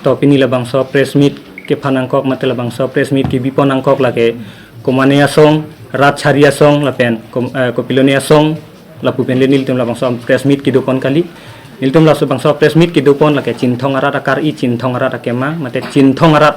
To pini la bangso press meet ke phanangkok mate la bangso press meet ki biponangkok lake komania song rat charia song la pen kopilonia song la pupen le niltum la bangso press meet ki dopon kali niltum la so bangso press meet ki dopon lake chinthong arat akar i chinthong arat akema mate chinthong arat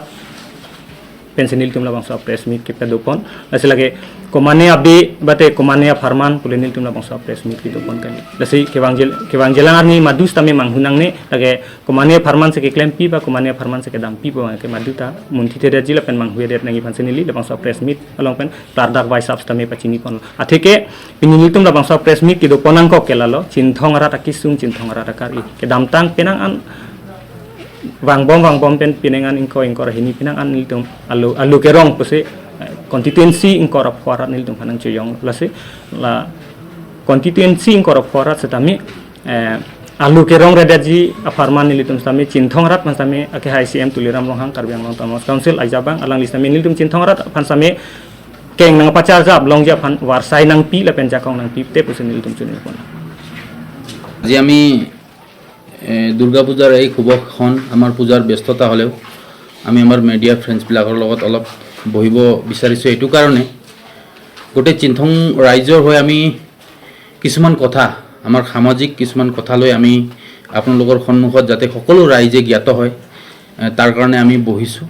pensenil tum la bangso press meet ki pedopon lasi lage komane abi bate komane farman pulenil tum la bangso press meet ki dopon kali lasi kewangjel kewangjelang arni madus tame manghunang ne lage komane farman se ke claim pi ba komane farman se ke dam pi ba ke maduta munthi te jila pen manghuye det nangi phansenili la bangso press meet along pen tardak vai sab tame pachini pon atheke pinil tum la bangso press meet ki doponang ko kelalo chinthong arat akisung chinthong arat akari ke damtang penang an wangbom pen pinengan ingko ingkor hini pinang an niltum alu alu kerong pose constituency ingkor phorat niltum phanang choyong lase la constituency ingkor phorat setami alu kerong redaji farman niltum sami chinthong rat pansami ake HCM Tuliram Ronghang Karbi Anglong Autonomous Council ajabang alang listami niltum chinthong rat pansami keng nang pacar jab long ja phan warsai nang pi la pen jakong nang pi te pose niltum chuni pon. আজি আমি দুৰ্গা পূজাৰ এই শুভক্ষণ, আমাৰ পূজাৰ ব্যস্ততা হ'লেও আমি আমাৰ মিডিয়া ফ্ৰেণ্ডছবিলাকৰ লগত অলপ বহিব বিচাৰিছোঁ। এইটো কাৰণে গোটেই চিন্থং ৰাইজৰ হৈ আমি কিছুমান কথা, আমাৰ সামাজিক কিছুমান কথা লৈ আমি আপোনালোকৰ সন্মুখত যাতে সকলো ৰাইজে জ্ঞাত হয়, তাৰ কাৰণে আমি বহিছোঁ।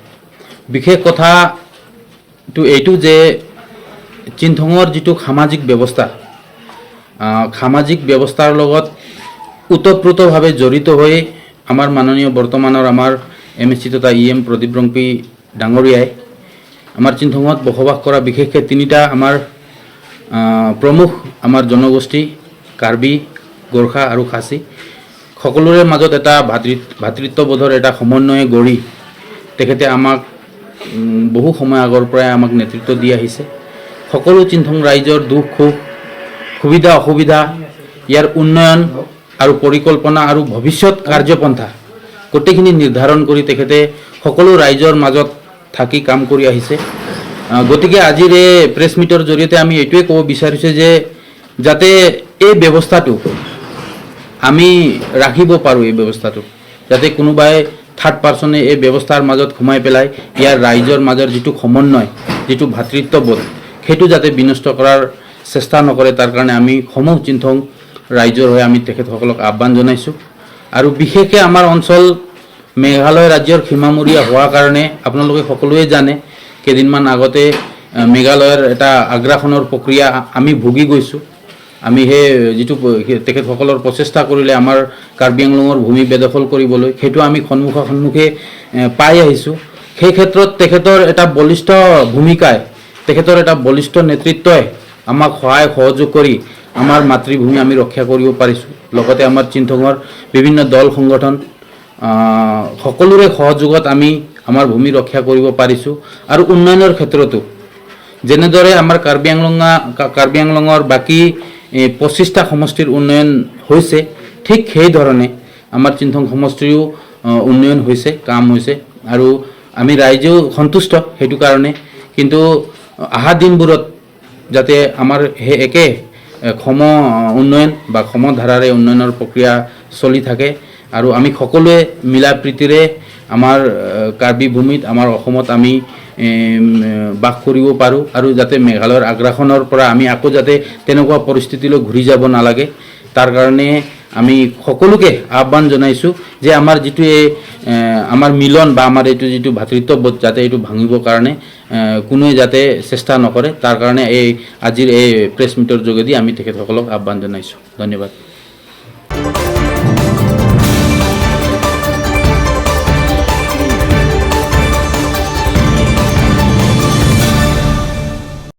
বিশেষ কথাটো এইটো যে চিন্থঙৰ যিটো সামাজিক ব্যৱস্থা, সামাজিক ব্যৱস্থাৰ লগত ওতপ্ৰোতভাৱে জড়িত হৈ আমাৰ মাননীয় বৰ্তমানৰ আমাৰ এম এছ চি তথা ই এম প্ৰদীপ ৰংপি ডাঙৰীয়াই আমাৰ চিন্থঙত বসবাস কৰা বিশেষকৈ তিনিটা আমাৰ প্ৰমুখ আমাৰ জনগোষ্ঠী কাৰ্বি, গোৰ্খা আৰু খাচী সকলোৰে মাজত এটা ভাতৃত্ববোধৰ এটা সমন্বয় গঢ়ি তেখেতে আমাক বহু সময় আগৰ পৰাই আমাক নেতৃত্ব দি আহিছে। সকলো চিন্থং ৰাইজৰ দুখ সুখ, সুবিধা অসুবিধা, ইয়াৰ উন্নয়ন আৰু পৰিকল্পনা আৰু ভৱিষ্যত কাৰ্যপন্থা গোটেইখিনি নিৰ্ধাৰণ কৰি তেখেতে সকলো ৰাইজৰ মাজত থাকি কাম কৰি আহিছে। গতিকে আজিৰ এই প্ৰেছ মিটৰ জৰিয়তে আমি এইটোৱে ক'ব বিচাৰিছোঁ যে যাতে এই ব্যৱস্থাটো আমি ৰাখিব পাৰোঁ, এই ব্যৱস্থাটো যাতে কোনোবাই থাৰ্ড পাৰ্চনে এই ব্যৱস্থাৰ মাজত সোমাই পেলাই ইয়াৰ ৰাইজৰ মাজৰ যিটো সমন্বয়, যিটো ভাতৃত্ববোধ, সেইটো যাতে বিনষ্ট কৰাৰ চেষ্টা নকৰে, তাৰ কাৰণে আমি সমূহ চিন্থং ৰাইজৰ হৈ আমি তেখেতসকলক আহ্বান জনাইছোঁ। আৰু বিশেষকৈ আমাৰ অঞ্চল মেঘালয় ৰাজ্যৰ সীমামূৰীয়া হোৱাৰ কাৰণে আপোনালোকে সকলোৱে জানে, কেইদিনমান আগতে মেঘালয়ৰ এটা আগ্ৰাসনৰ প্ৰক্ৰিয়া আমি ভুগি গৈছোঁ। আমি সেই যিটো তেখেতসকলৰ প্ৰচেষ্টা কৰিলে আমাৰ কাৰ্বি আংলঙৰ ভূমি বেদখল কৰিবলৈ, সেইটো আমি সন্মুখা সন্মুখে পাই আহিছোঁ। সেই ক্ষেত্ৰত তেখেতৰ এটা বলিষ্ঠ ভূমিকাই, তেখেতৰ এটা বলিষ্ঠ নেতৃত্বই আমাক সহায় সহযোগ কৰি আমাৰ মাতৃভূমি আমি ৰক্ষা কৰিব পাৰিছোঁ। লগতে আমাৰ চিন্থঙৰ বিভিন্ন দল সংগঠন সকলোৰে সহযোগত আমি আমাৰ ভূমি ৰক্ষা কৰিব পাৰিছোঁ। আৰু উন্নয়নৰ ক্ষেত্ৰতো যেনেদৰে আমাৰ কাৰ্বি আংলঙৰ বাকী 25টা সমষ্টিৰ উন্নয়ন হৈছে, ঠিক সেইধৰণে আমাৰ চিন্থং সমষ্টিৰো উন্নয়ন হৈছে, কাম হৈছে আৰু আমি ৰাইজেও সন্তুষ্ট সেইটো কাৰণে। কিন্তু অহা দিনবোৰত যাতে আমাৰ সেই একে সম উন্নয়ন বা সমধাৰাৰে উন্নয়নৰ প্ৰক্ৰিয়া চলি থাকে আৰু আমি সকলোৱে মিলা প্ৰীতিৰে আমাৰ কাৰ্বি ভূমিত, আমাৰ অসমত আমি বাস কৰিব পাৰোঁ আৰু যাতে মেঘালয়ৰ আগ্ৰাসনৰ পৰা আমি আকৌ যাতে তেনেকুৱা পৰিস্থিতিলৈ ঘূৰি যাব নালাগে, তাৰ কাৰণে আমি সকলোকে আহ্বান জনাইছোঁ যে আমাৰ যিটো এই আমাৰ মিলন বা আমাৰ এইটো যিটো ভাতৃত্ববোধ, যাতে এইটো ভাঙিবৰ কাৰণে কোনোৱে যাতে চেষ্টা নকৰে, তাৰ কাৰণে এই আজিৰ এই প্ৰেছ মিটৰ যোগেদি আমি তেখেতসকলক আহ্বান জনাইছোঁ। ধন্যবাদ।